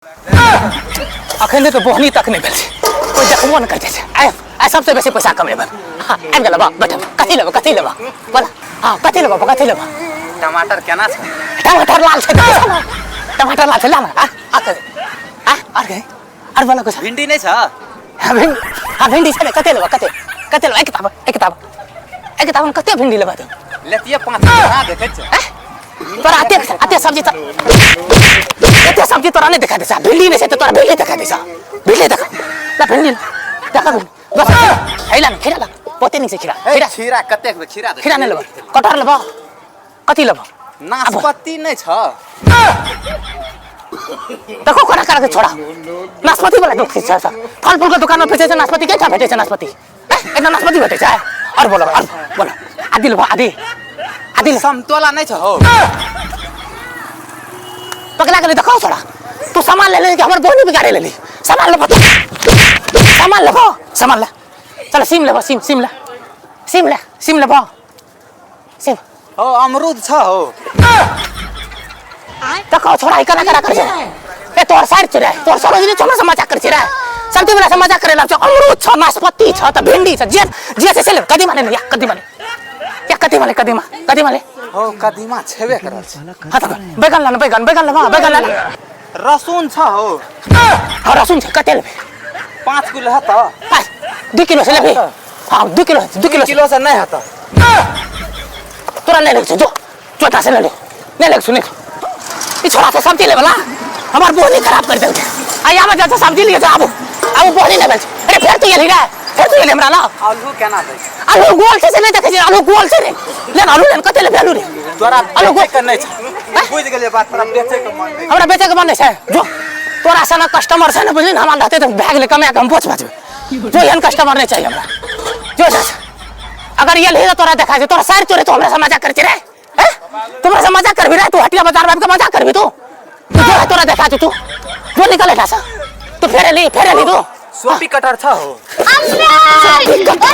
अखन तऽ बोहनी तक नहि भेल छै, कोइ देखबो नहि करते छै। आइ आइ सबसे बेसी पैसा कमेबै। हाँ, आबि गेल बा, बैठ। कथी लेबै, कथी लेबै, बोला। हाँ, कथी लेबै, कथी लेबै? टमाटर केना छै? टमाटर लाल छै, देखै छौ ने? टमाटर लाल छै, ला ने। आ आ कर आ आर के आर बोला कुछ। भिंडी नहि छ? हाँ, भिंडी, हाँ, भिंडी छै ने। कते लेबै, कते कते लेबै? एक किताब, एक किताब, एक किताब। कते भिंडी लेबै तू? लेतिए 5 किलो। हाँ, देखै छै। तोरा अते अते सब्जी त एते सब्जी तोरा नहीं देखा दै छै। भिंडी नहीं छै त तोरा भिंडी देखा दै छै। भिंडी देखा ला, भिंडी देखा, भिंडी बस। हैला ने खीरा ला, बहुते नीक छै खीरा। खीरा, खीरा कतेक बे? खीरा खीरा नहीं लेबै? कटहर लेबऽ? कथी लेबऽ? नाशपाती नहीं छ? देखो कोना करा के छोड़ा नाशपाती वाला दुख छै। सर, फल फूल के दुकान में बेचै छै नाशपाती? के ठाम भेटै छै नाशपाती? एना नाशपाती भेटै छै? और बोलो, और बोलो। आदि लेबऽ? आदि, आदि। समतोला नहीं छ हो? पकड़ा गेलै। देखो छोड़ा, तू सामान ले ले कि हमर बोनी बिगाड़े लेली। सामान लेबो तू? सामान लेबो? सामान ले। चल, सिम लेबो? सिम, सिम ले, सिम ले, सिम लेबो, सिम। हो, अमरूद छ हो? देखो छोड़ा, ई केना करा कर छै? ए, तोहर साइड छै रे, तोहर सरोजनी छौ, हमरा से मजाक कर छै रे? सब्जी वाला से मजाक करे लग छै। अमरूद छ, नाशपाती छ, त भिंडी छ, जे जे छै से ले। कदीमा ले या, कदीमा ले या, कदीमा ले, कदीमा, कदीमा ले। हो, कदीमा छेबे करल छै। हाँ, त बैगन ला ने, बैगन, बैगन लेबा? बैगन ला ने। रसून छ हो? हाँ, रसून छै। कते लेबै? 5 किलो हेतऽ? 5, 2 किलो से लेबही? हाँ, 2 किलो, 2 किलो। किलो से नहीं हेतऽ। तोरा नहीं लगछौ, जो चोटा से ले ले। नहीं लगछौ, नहीं। ई छोड़ा से सब्जी लेबला हमर बोहनी खराब कर देलकै। आ यामे जा सब्जी लिए आबू, आबू, बोहनी नहि भेल छै। अरे, फेर तू एलही रे? फेर तू एलही हमरा लग? आलू केना दै छै? आलू गोल छै से नहि देखै छै? आलू गोल छै रे। ले ने आलू, ले ने। कते लेबै आलू रे? तोरा आलू गोल बेचै के नहि छै, बुझि गेलियै बात। तोरा बेचै के मन नहि। हमरा बेचैके मन नहि छै। जो, तोरा सनक कस्टमर छै ने, बुझली ने, हमरा रहतै तऽ भए गेलै, कमाए कऽ हम बोझ बचबै। जो, एहन कस्टमर नहि चाही हमरा। जो, जो, जो। अगर एलही तऽ तोरा देखा छै। तोरा साइड चोरे, तो हमरा से मजाक करै छै रे? हैं? तू हमरा से मजाक करबी रे? तू हटिया बाजार में आबि कऽ मजाक करबी तू? तू जो है, तोरा देखा छौ। तू जो, निकल एठा से। तू फेर एली, फेर एली तू। सोपी कटर छ हो? सोपी कटर।